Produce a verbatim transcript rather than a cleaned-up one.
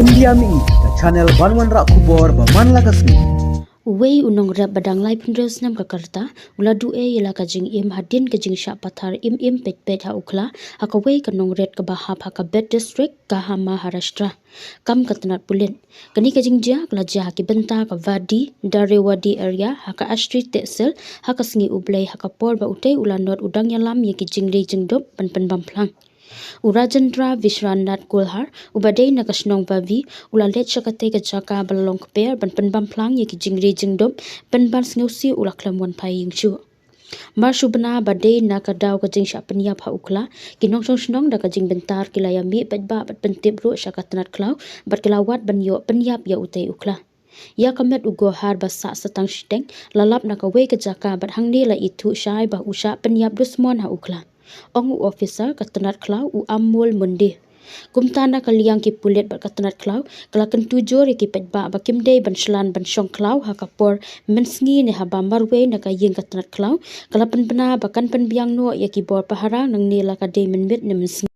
India Mihi, ka channel ban wanrah khubor ba man la ka sngi. Uwei u nongrep ba dang laiphew hynriew snem ka rta u la duh ei ïa la ka jingim hadien ka jingshah pathar im im peit peit ha u khla ha kawei ka nongrit kaba hap ha ka Bhed District ka ha Maharashtra, kam ka tnat pulit. Kane ka jingjia ka la jia ha ki bynta ka Wadi Darewadi area ha ka Astri Tehsil ha ka sngi U Blei ha ka por ba utei u lanot u dang ïalam ïa ki jingri jingdop ban pynbam phlang. U Rajendra Vishwanath Kulhar, uba dei na ka shnong Vavi, u la leit sha katei ka jaka ba la long kper ban pynbam phlang ïa ki jingri jingdop, pynban sngewsih u la khlem wan phai ïing shuh. Mar shu bna ba dei na ka daw ka jingshah pynïap ha u khla, ki nongshong shnong da ka jingbyntar ki la ïa mih paidbah bad pyntip ruh sha ka tnat khlaw bad ki la wad ban ïoh pynïap ïa utei u khla. Ïa ka met u Gohar ba sah satang shiteng la lap na kawei ka jaka bad hangne la ithuh shai ba u shah pynïap dusmon ha u khla, ong u officer ka tnat khlaw u Amol Munde. Kumta na ka liang ki pulit bad ka tnat khlaw ka la kyntu jur ïa ki paidbah ba kim dei ban shlan ban shong khlaw ha ka por mynsngi ne haba marwei na ka ïing ka tnat khlaw ka la pynbna ba kan pynbiang noh ïa ki bor pahara nangne la ka dei mynmiet ne mynsngi.